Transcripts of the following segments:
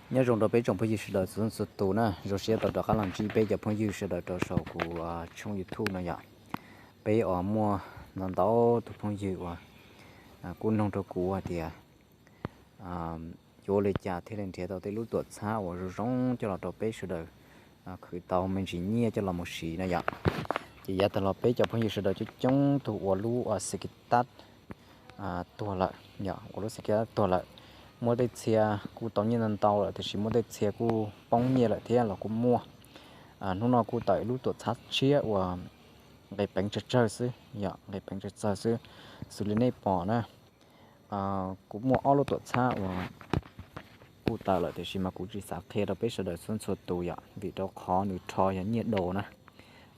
Nyob zoo rau peb tsoom phooj ywg sawv daws txhua txhua tus na, zoo siab tau rov qab los ntsib peb cov phooj ywg sawv daws rau saum kuv tshooj YouTube no yom. Peb uas muaj ntau ntau tus phooj ywg uas kuj noog rau kuv hais tias yuav ua li cas thiaj li nrhiav tau tej lub tuam txhab uas zoo zoo coj los rau peb sawv daws khwv tau me ntsis nyiaj coj los mus siv na yom. Ces yav tag los peb cov phooj ywg sawv daws coob coob tus ua lub xis kas tab tuag lawm, ua lub xis kas tab tuag lawm. Muaj tej txhia kuj tau nyiaj ntau ntau lawm, tiam sis muaj tej txhia kuj poob nyiaj lawm thiab los kuj muaj. Hnub no kuj tawm ib lub tuam txhab tshiab uas nqis peev tsawg tsawg xwb yom, nqis peev tsawg tsawg xwb. Xws li nej pom na, kuv muaj ob lub tuam txhab uas kuj tawm lawm, tiam sis mas kuv tsis xav qhia rau peb sawv daws txhua txhua tus yom, vim rau qhov nws rho yog nyiaj daus na,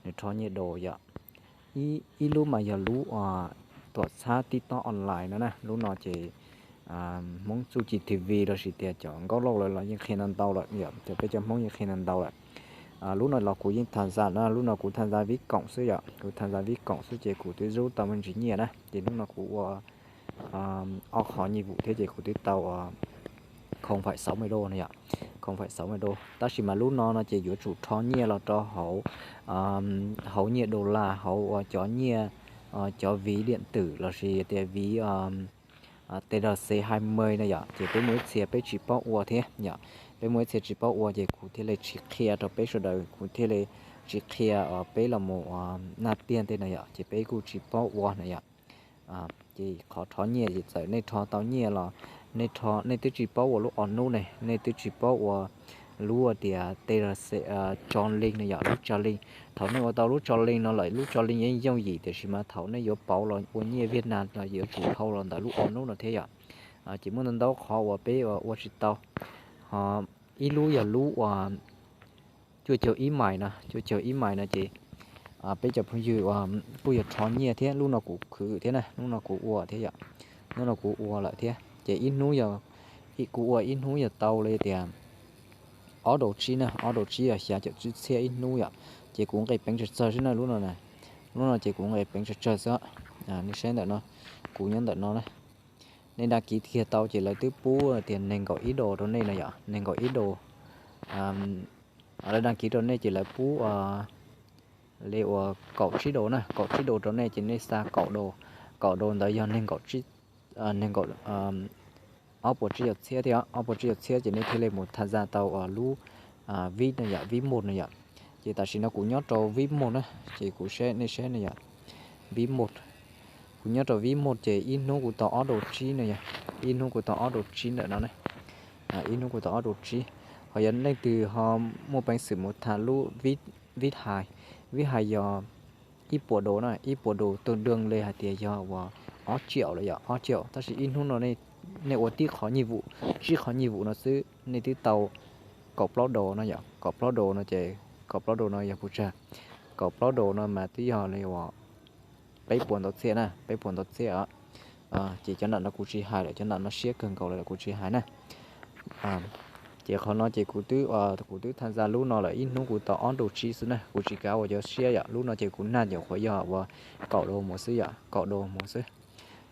nws rho nyiaj daus yom. Ib lub mas yog lub tuam txhab TikTok online no na, lub no ces Hmoob txuj ci T V los sis tias cov nkauj lauj lawv los yeej qhia ntau ntau lawm yom, cov peb cov Hmoob yeej qhia ntau ntau lawm. Lub no los kuv yeej tham zam na, lub no kuv tham zam vib koom xwb yom, kuv tham zam vib koom xwb ces kuv twb zub tau me ntsis nyiaj na, ces hnub no kuv ua ob qhov nyiaj vum thiab ces kuv twb tau khoo faim xauv me dau no yom, khoo faim xauv me dau. Tab sis mas lub no no ces yuav tsum rho nyiaj los rau hauv, hauv nyiaj dollar, hauv uas cov nyiaj, cov vis diam twm los sis tias vis T R C hai mươi no yom, ces peb muaj ib txhia peb tsis paub ua thiab yom, peb muaj ib txhia tsis paub ua ces kuv thiaj li tsis qhia rau peb sawv daws, kuv thiaj li tsis qhia peb los mus naj tiaj tej no yom, ces peb kuj tsis paub ua na yom. Ces qhov rho nyiaj ces txawm nej rho tau nyiaj los nej rho, nej twb tsis paub ua lub o nub ne, nej twb tsis paub ua lub tias T R C, tso link no yom, lub tso link. Thaum nej ua tau lub tso link no lawm, lub tso link yeej yooj yim, tiam sis mas thaum nej yuav pauv los ua nyiaj Viaj Nam los yuav tsum dhau los ntawm lub o nub no thiab yom. Ces muaj ntau ntau qhov uas peb ua tsis tau. Ho ib lub yog lub uas cuaj caug ib mais no, cuaj caug ib mais no ces peb cov phooj ywg uas kuj yog rho nyiaj thiab, lub no kuv khwv thiab na, lub no kuv ua thiab yom, lub no kuv ua lawm thiab. Ces ib hnub yog, kuv ua ib hnub yog tau li tias ob dau tsib na, ob dau tsib yog xya caum tsib txhiab ib hnub yom. Ces kuv nqis peev tsawg tsawg xwb na lub no na, lub no ces kuv nqis peev tsawg tsawg xwb. Nej saib ntawm no, kuv nyob ntawm no na. Nej đăng ký kiag tau ces lawv twb pub tias nees nkaum ib dau rau nej no yom, nees nkaum ib dau. Lawv đăng ký rau nej ces lawv pub li uas kaum tsib dau na, kaum tsib dau rau nej ces nej xa kaum dau, kaum dau ntawd yog nees nkaum, nees nkaum, ob puas tsib caug txhiab thiab, ob puas tsib caug txhiab ces nej thiaj li mus tham gia tau lub vip no yom, vip một no yom. Ces tam sim no kuv nyob rau vip một na, ces kuv saib nej saib no yom, vip một. Kuv nyob rau vip một ces ib hnub kuv tau ob dau tsib no yom, ib hnub kuv tau ob dau tsib ntawm no ne, ib hnub kuv tau ob dau tsib. Ho yog leej twg ho muaj peev xwm mus tham lub vip hai, vip hai yog ib puas dau na, ib puas dau tương đương li hais tias yog uas ob triệu lawm yom, ob triệu, tab sis ib hnub no nej ua tib qhov nyiaj vum, tsib qhov nyiaj vum no xwb nej twb tau kaum plaub dau no yom, kaum plaub dau no ces kaum plaub dau no yog puas tsawg? Kaum plaub dau no mas twb yog li uas peb puas ntau txhiab na, peb puas ntau txhiab os. Ces cov nram no kuv tsis hais lawm, cov nram no siab kawg nkaus lawm kuv tsis hais na. Ces qhov no ces kuv twb, kuv twb tham gia lub no lawm ib hnub kuv tau ob dau tsib xwb na, kuv tsis kav ua cov siab yom, lub no ces kuv naj nyuam qhuav yog uas kaum dau mus xwb yom, kaum dau mus xwb.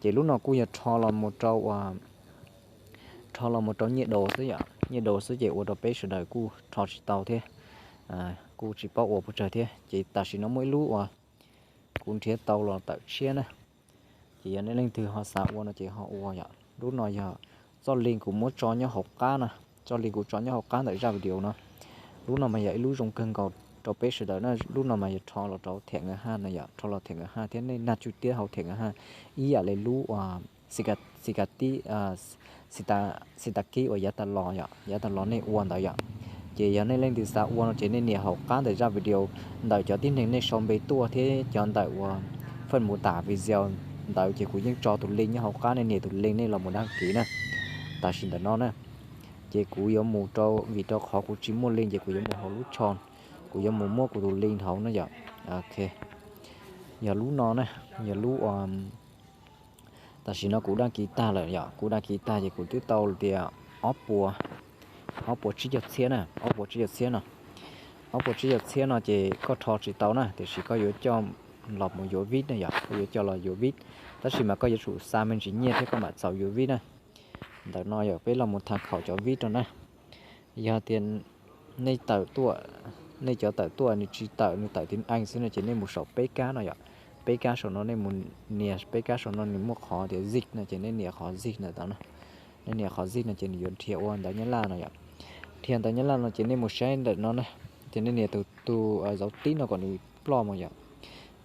Ces lub no kuj yog rho los mus rau uas, rho los mus rau nyiaj dau xwb yom, nyiaj dau xwb ces ua rau peb sawv daws kuj rho tsis tau thiab, kuj tsis paub ua puas tsawg thiab. Ces tam sim no muaj ib lub uas kuv nrhiav tau los tawm tshiab na. Ces yog nej leej twg ho xav ua no ces ho ua yom. Lub no yog txoj link kuv muab tso nyob hauv qab na, txoj link kuv tso nyob hauv qab ntawm zaj video no. Lub no mas yog ib lub zoo kawg nkaus rau peb sawv daws na, lub no mas yog rho los rau thẻ ngân hàng no yom, rho los thẻ ngân hàng thiab nej naj tswj tiab hauv thẻ ngân hàng ib yam li lub xi ka, xi ka tib, xi ta, xi ta kib uas yav tas los yom, yav tas los nej ua ntawd yom. Ces yog nej leej twg xav ua no ces nej nias hauv qab ntawm zaj video ntawm cov tib neeg nej sau npe tuaj thiab cov ntawm uas phần mô tả video ntawd ces kuv yeej tso tus link nyob hauv qab, nej nias tus link nej los mus đăng ký na. Tam sim ntawm no na, ces kuv yuav mus rau, vim rau qhov kuv tsis muaj link ces kuv yuav mus hauv lub tsho, kuv yuav mus muab kuv tus link hauv na yom. Ok, yog lub no na, yog lub uas tam sim no kuv đăng ký tag lawm yom, kuv đăng ký tag ces kuv twb tau tias ob puas, ob puas tsib caug txhiab na, ob puas tsib caug txhiab no. Ob puas tsib caug txhiab no ces koj rho tsis tau na, tiam sis koj yuav coj los mus yuav vip na yom, koj yuav coj los yuav vip. Tab sis mas koj yuav tsum xa me ntsis nyiaj thiab koj mam txaus yuav vip na. Ntawm no yog peb los mus tham khaum cov vip rau na. Yog tias nej tawm tuaj, nej cov tawm tuaj nws tsis tawm, nws tawm tiv ees xwb no ces nej mus saum peb kab no yom. Peb kab saum no nej mus nias peb kab saum no nws muaj qhov tias zig no ces nej nias qhov zig ntawm no. Nej nias qhov zig no ces nws yuav dhia ua ntawv Nyab Laj no yom. Dhia ntawv Nyab Laj no ces nej mus saib ntawm no na, ces nej nias tus tus zauv tib no kom nws ploj mus yom.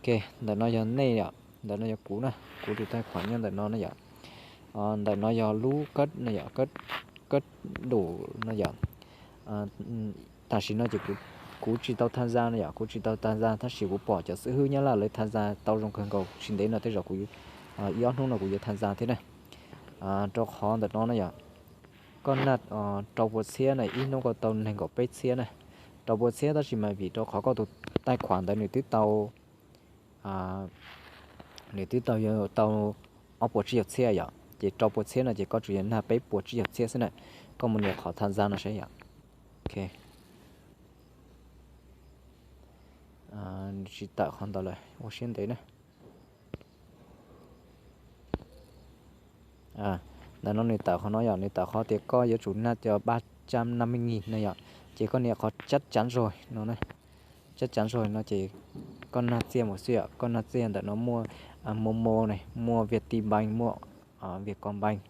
Ok, ntawm no yog nej yom, ntawm no yog kuv na, kuv tus taij khuam nyob ntawm no na yom. Ntawm no yog lub kab no yom, kab dum no yom. Tam sim no ces kuv tsis tau tham za no yom, kuv tsis tau tham za tab sis kuv pom cov xib hwb Nyab Laj lawv tham za tau zoo kawg nkaus, tsis ntev no tej zaum kuv ib ob hnub no kuv yuav tham za thiab na. Rau qhov ntawm no na yom, koj naj rau pua txhiab na ib hnub koj tau nees nkaum peb txhiab na. Rau pua txhiab tab sis mas vim rau qhov koj tus taij khuam ntawd nws twb tau nws twb tau yuav tau ob puas tsib caug txhiab yom, ces rau pua txhiab no ces koj tsuas yog nag peb puas tsib caug txhiab xwb na. Koj mus nias qhov tham za no saib yom. Ok, tsis tawm qhov ntawd lawm, ua siab ntev na. Ntawm no nws tawm qhov no yom, nws tawm qhov tias koj yuav tsum naj cov ba cam na me nyis no yom, ces koj nias qhov cab cav zog no na. Cab cav zog no ces koj nag txiaj mus xwb yom, koj nag txiaj ntawm no muaj Momo ne, muaj Viettinbank, muaj Vietcombank.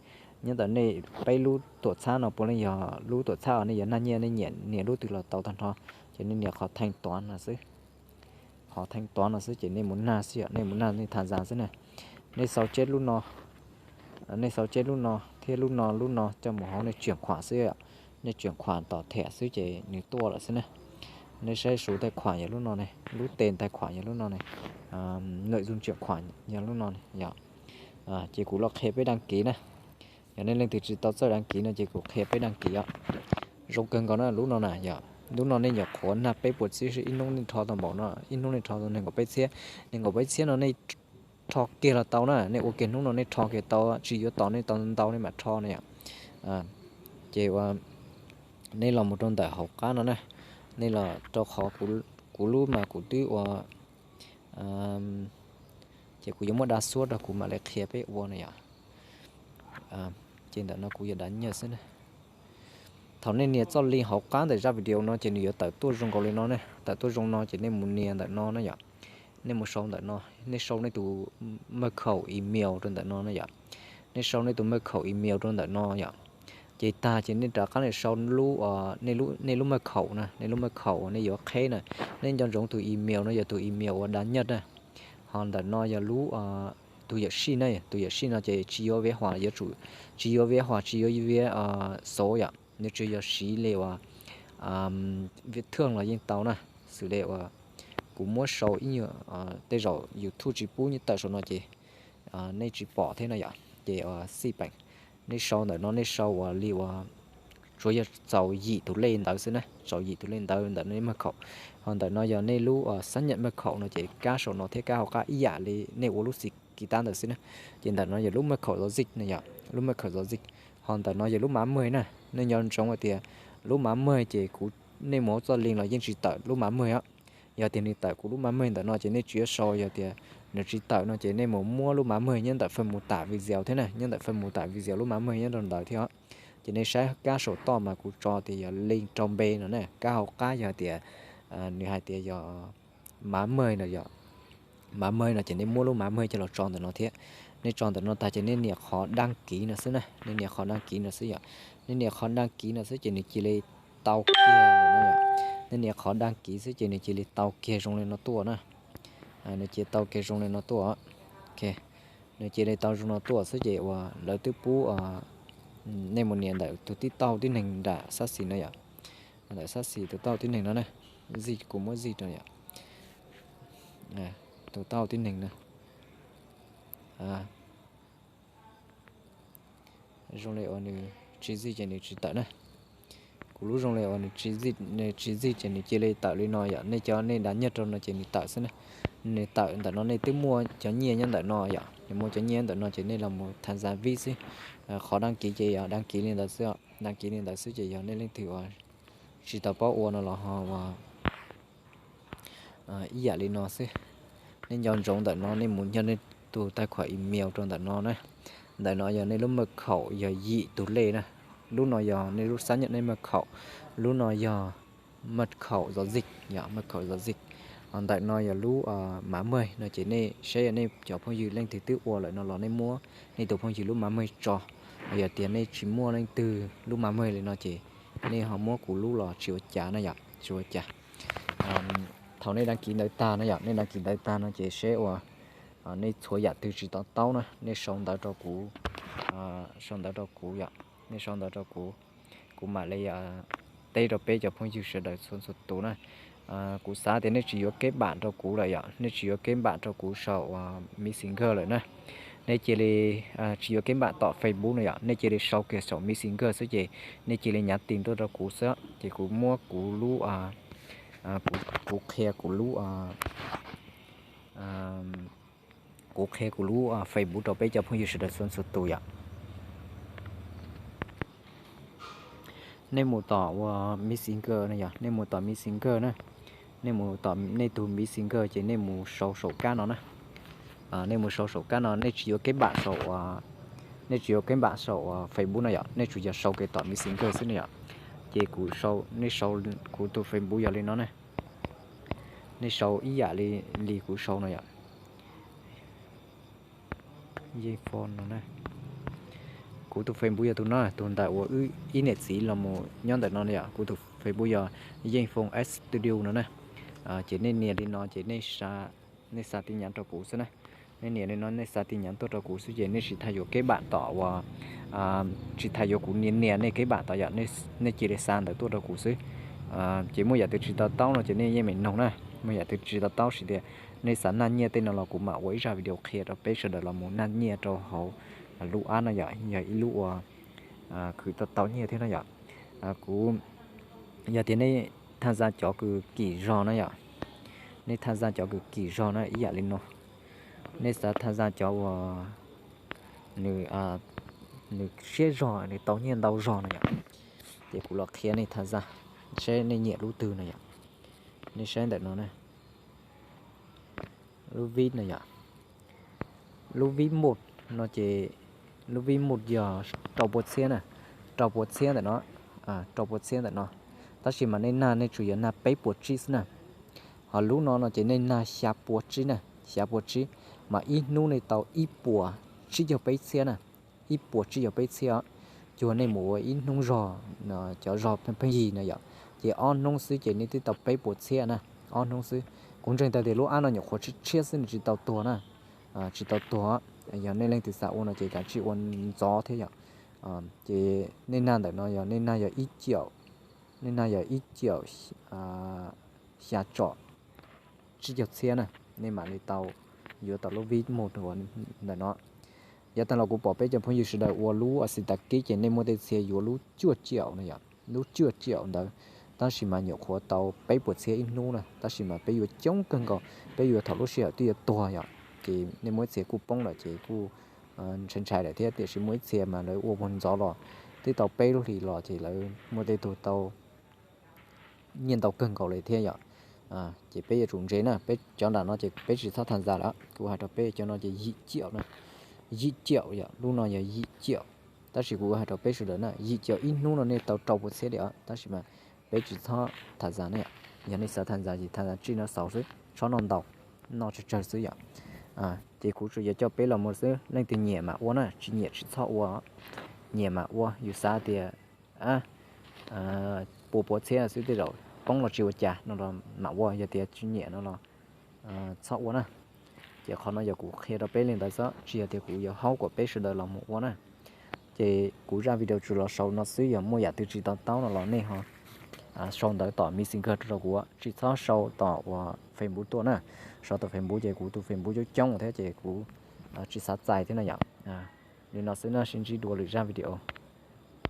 Nyob ntawm nej peb lub tuam txhab no puav leej yog lub tuam txhab uas nej yuav nag nyiaj, nej nyiam nias lub twg los tau tag nrho, ces nej nias qhov theej tuav no xwb. Qhov theej tuav no xwb ces nej mus nag xwb yom, nej mus nag nej tham za xwb na. Nej sau tseb lub no, nej sau tseb lub no thiab lub no, lub no coj mus hauv nej tsiam khuam xwb yom. Nej tsiam khuam tom them xwb ces nws tuaj lawm xwb na. Nej saib su taij khuam yog lub no ne, lub tes taij khuam yog lub no ne, nội dung tsiam khuam yog lub no ne yom. Ces kuv los qhia peb dag kiv na. Yog nej leej twg tsis tau txawj dag kiv no ces kuv qhia peb dag kiv os. Zoo kawg nkaus na lub no na yom, lub no nej nyuam qhuav nag peb puas txhiab ib hnub nej rho tau npaum no, ib hnub nej rho tau nees nkaum peb txhiab. Nees nkaum peb txhiab no nej rho kiag los tau na, nej ua kiag hnub no nej rho kiag tau, tsis yuav tos nej tau ntau nej mam rho na yom. Ces ua nej los mus rau ntawm hauv qab no na, nej los rau qhov kuv lub mas kuv twb ua, ces kuv yuav muab dav xuab rau kuv mam li qhia peb ua na yom. Ces ntawm no kuv yuav dav nyiaj xwb na. Thaum nej nias txoj link hauv qab ntawm zaj video no ces nws yuav tawm tuaj zoo nkaus li no ne, tawm tuaj zoo no ces nej mus nias ntawm no na yom. Nej mus sau ntawm no, nej sau nej tus maj khaum email rau ntawm no na yom. Nej sau nej tus maj khaum email rau ntawm no yom. Ces tag ces nej rov qab nej sau lub, nej lub maj khaum na, nej lub maj khaum uas nej yuav qheb na. Nej nco ntsoov tus email no yog tus email uas dav nyiaj na. Ho ntawm no yog lub, tus yawm sij na, tus yawm sij no ces tsis yuav viav huas yuav tsum, tsis yuav viav huas tsis yuav viav xov yom, nws tsuas yog siv li uas viav thwj los yeej tau na. Xws li uas kuv muab sau ib nyuag, tej zaum YouTube tsis pub nyiaj tawm saum no ces nej tsis pom thiab no yom. Ces xij peem, nej sau ntawm no nej sau uas li uas tsuas yog txaus yim tus lej ntawd xwb na, txaus yim tus lej ntawd ntawm nej maj khaum. Ho ntawm no yog nej lub xab nyam maj khaum no ces kab saum no thiab kab hauv qab ib yam li nej ua lub xim kiv tab ntawd xwb na. Ces ntawm no yog lub maj khaum zov zij na yom, lub maj khaum zov zij. Ho ntawm no yog lub mav maj na, nej nco ntsoov hais tias lub mav maj ces kuv, nej mus hauv txoj link los yeej tsis tawm lub mav maj os. Yog tias nws tawm kuv lub mav maj ntawm no ces nej tsis yuav sau, yog tias nws tsis tawm no ces nej mus muab lub mav maj nyob ntawm faj mus tam video thiab na, nyob ntawm faj mus tam video lub mav maj nyob rau ntawd thiab os. Ces nej saib kab saum toj mas kuv tso tias yog link rau npe no na, kab hauv qab yog tias nws hais tias yog mav maj no yom. Mav maj no ces nej muab lub mav maj coj los tso ntawm no thiab. Nej tso ntawm no tag ces nej nias qhov dab kiv no xwb na, nej nias qhov dab kiv no xwb yom. Nej nias qhov dab kiv no xwb ces nws cia li tau kiag no yom. Nej nias qhov dab kiv xwb ces nws cia li tau kiag zoo li no tuaj na. Nws cia tau kiag zoo li no tuaj. Ok, nws cia li tau zoo no tuaj xwb ces uas lawv twb pub, nej mus nias ntawm tus tib taub hau tib neeg nram sab xis no yom. Ntawm sab xis tus taub hau tib neeg no na, zij, kuv muab zij rau yom. Tus taub hau tib neeg na. Zoo li uas nws tsis zij ces nws tsis tawm na. Kuv lub zoo li uas nws tsis zij, nws tsis zij ces nws cia li tawm li no yom. Nej cov nej dav nyiaj rau no ces nws tawm xwb na. Nws tawm ntawm no nej twb muaj cov nyiaj nyob ntawm no yom, nws muaj cov nyiaj ntawm no ces nej los mus tham za vib xwb. Qhov dab kiv ces yog dab kiv li ntawd xwb, dab kiv li ntawd xwb ces yog nej leej twg uas tsis tau paub ua no los ho ua ib yam li no xwb. Nej nco ntsoov ntawm no nej mus nyob nej tus taij khuam email rau ntawm no na. Ntawm no yog nej lub maj khaum yog yim tus lej na. Lub no yog nej lub xác nhận nej mật khẩu, lub no yog mật khẩu giao dịch, yog mật khẩu giao dịch. Ho ntawm no yog lub mã mời no ces nej saib yog nej cov phooj ywg leej twg twb ua lawm no los nej muab nej tus phooj ywg lub mã mời tso. Yog tias nej tsis muaj leej twg lub mã mời li no ces nej ho muab kuv lub los tsis ua cas na yom, tsis ua cas. Thaum nej đăng ký ntawv tag no yom, nej đăng ký ntawv tag no ces seb uas nej txhua yam twg tsis to taub na, nej sau ntawv rau kuv, sau ntawv rau kuv yom, nej sau ntawv rau kuv, kuv mam li teb rau peb cov phooj ywg sawv daws txhua txhua tus na. Kuv xav tias nej tsis yuav keb npam rau kuv lawm yom, nej tsis yuav keb npam rau kuv saum Messenger lawm na. Nej cia li, tsis yuav keb npam tom Facebook no yom, nej cia li sau kiag saum Messenger xwb ces nej cia li nhắn tin tuaj rau kuv xwb ces kuv muab kuv lub, kuv qhia kuv lub, kuv qhia kuv lub Facebook rau peb cov phooj ywg sawv daws txhua txhua tus yom. Nej mus tom ua Messenger no yom, nej mus tom Messenger na, nej mus tom nej tus Messenger ces nej mus sau saum kab no na. Nej mus sau saum kab no, nej tsis yuav keb npam saum, nej tsis yuav keb npam saum Facebook no yom, nej tsuas yog sau kiag tom Messenger xwb no yom. Ces kuv sau, nej sau, kuv tus Facebook yog li no na. Nej sau ib yam li, li kuv sau no yom. Yeej Phone no na. Kuv tus Facebook yog tus no, tus ntawm uas wb ib niam txiv los mus nyob ntawm no yom, kuv tus Facebook yog Yeej Phone Studio no na. Ces nej nias li no ces nej xa tin nhắn rau kuv xwb na. Nej nias li no nej xa tin nhắn tuaj rau kuv xwb ces nej tsis tas yuav keb npam tom uas, tsis tas yuav kuv nias nias nej keb npam tom yom, nej cia li xa ntawv tuaj rau kuv xwb. Ces muaj yam twg tsis to taub no ces nej yeej meem noog na, muaj yam twg tsis to taub hais tias nej xav naj nyiaj tej no los kuv mam ua ib zaj video qhia rau peb sawv daws los mus naj nyiaj rau hauv lub app no yom, yog ib lub uas khwv tau tau nyiaj thiab no yom. Kuv, yog tias nej tham gia cov kws kim zog na yom, nej tham gia cov kws kim zog na ib yam li no, nej xav tham gia cov uas nws, nws siab zog nws tau nyiaj ntau zog no yom, ces kuv los qhia nej tham gia, saib nej nyiam lub twg no yom. Nej saib ntawm no na, lub vip no yom, lub vip một no ces lub vip một yog rau pua txhiab na, rau pua txhiab ntawm no, rau pua txhiab ntawm no. Tab sis mas nej nag nej tsuas yog nag peb puas tsib xwb na. Ho lub no no ces nej nag xya pua tsib na, xya pua tsib, mas ib hnub nej tau ib puas tsib caug peb txhiab na, ib puas tsib caug peb txhiab. Cuag nej mus ua ib hnub zog, cov zog pheej yig na yom, ces ob hnub xwb ces nej twb tau peb puas txhiab na, ob hnub xwb. Kuv ntseeg tau tias lub app no nyuam qhuav tshiab tshiab xwb nws tsis tau tuag na, tsis tau tuag. Yog nej leej twg xav ua no ces kav tsij ua ntxov thiab yom. Ces nej nag ntawm no yog nej nag yog ib caum, nej nag yog ib caum xya tsom tsib caug txhiab na, nej mam li tau yuav tau lub vip một ntawm no. Yav tag los kuv pom peb cov phooj ywg sawv daws ua lub xis tas kib ces nej muaj tej txhia yuav lub cuaj caum no yom, lub cuaj caum ntawd, tab sis mas nyuam qhuav tau peb puas txhiab ib hnub na, tab sis mas peb yuav coob kawg nkaus, peb yuav thaum lub sij hawm twb yuav tuag yom, ces nej muaj ib txhia kuj poob lawm ces kuj ntshai ntshai lawm thiab, tiam sis muaj ib txhia mas lawv ua puag ntxov los twb tau peb lub hlis los ces lawv muaj tej tug tau nyiaj ntau kawg nkaus li thiab yom. Ces peb yuav tsum ntse na, peb cov nram no ces peb tsis txhob tham gia lawm, kuv hais rau peb cov no ces yim caum na, yim caum yom, lub no yog yim caum. Tab sis kuv hais rau peb sawv daws na, yim caum ib hnub no nej tau rau pua txhiab li os, tab sis mas peb tsis txhob tham gia ne. Yog nej xav tham gia ces tham gia tsij no xaus xwb, txhob noj ntau, noj tsawg tsawg xwb yom. Ces kuv tsuas yog coj peb los mus xwb, leej twg nyiam mam ua na, tsis nyiam tsis txhob ua. Nyiam mam ua, yus xav tias pua pua txhiab xwb tej zaum poob los tsis ua cas no los mam ua, yog tias tsis nyiam no los txhob ua na. Ces qhov no yog kuv qhia rau peb li ntawd xwb, tsis yog tias kuv yuav haub kom peb sawv daws los mus ua na. Ces kuv zaj video tsuas los sau no xwb, yog muaj yam twg tsis to taub no los nej ho sau ntawv tom Messenger rau kuv, tsis txhob sau tom uas Facebook tuaj na. Sau tom Facebook ces kuv tus Facebook coob coob thiab ces kuv tsis xav txais thiab no yom. Li no xwb na, sib ntsib dua lwm zaj video.